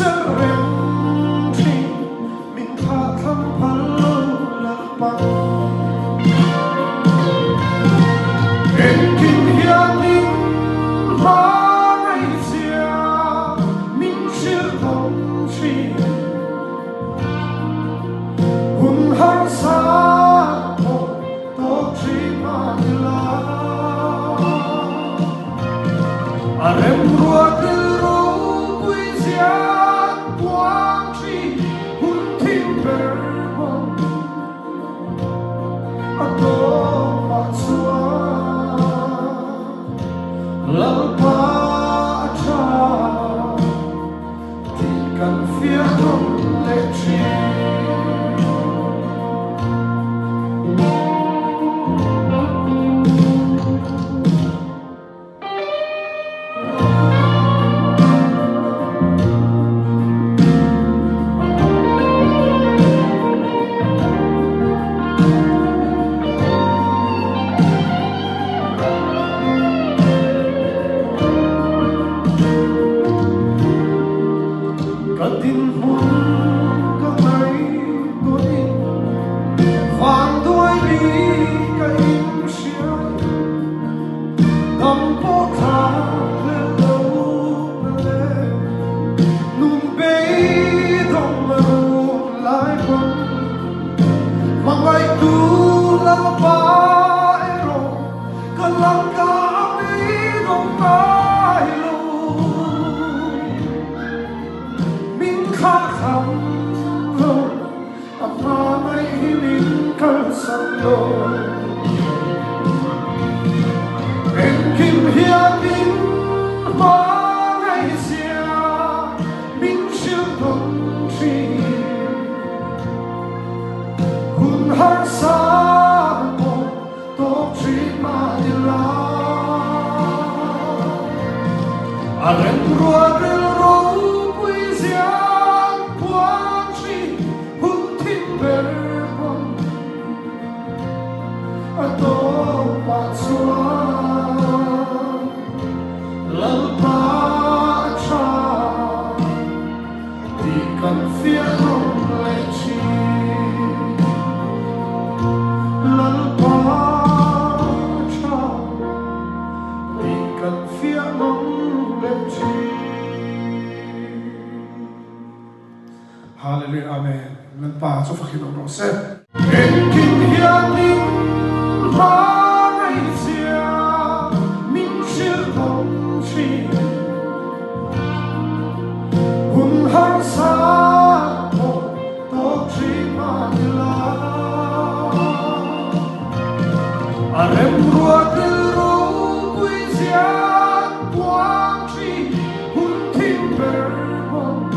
chelh reng thin, min thlah thlang phal lo Lalpan. Engkim hian min hmangaihzia min hrilh tawn thin. Hun harsa pawh tawk thin mah ila. A remruat rilru puizia puang thin hun thim ber pawh a tawpah chuan Lalpa a tha tih kan fiah nawn leh thin. Ka dinhmun ka ngaihtuahin vanduai bik ka inhriat. Dam pawh thlak leh lo na le nun beidawng a run lai pawn hmangaihtu Lalpa erawh ka laka a beidawng ngai lo. Min thlah tham lo a hmangaih hi min kalsan lo. Engkim hian min hmangaihzia min hrilh dawn thin. Hun harsa pawh tawk thin mah ila. A remruat rilru puizia puan thin hun thim ber pawn. A tawpah chuan Lalpa a tha tih kan fiah nawn leh thin. Lalpa a tha tih kan fiah nawn leh thin. Hallelujah Amen Lalpa chu fakhin awm rawh se. Engkim hian min hmangaihzia min hrilh tawn thin. Hun harsa pawh tawk thin mah ila. A remruat rilru puizia puang thin hun thim ber pawn.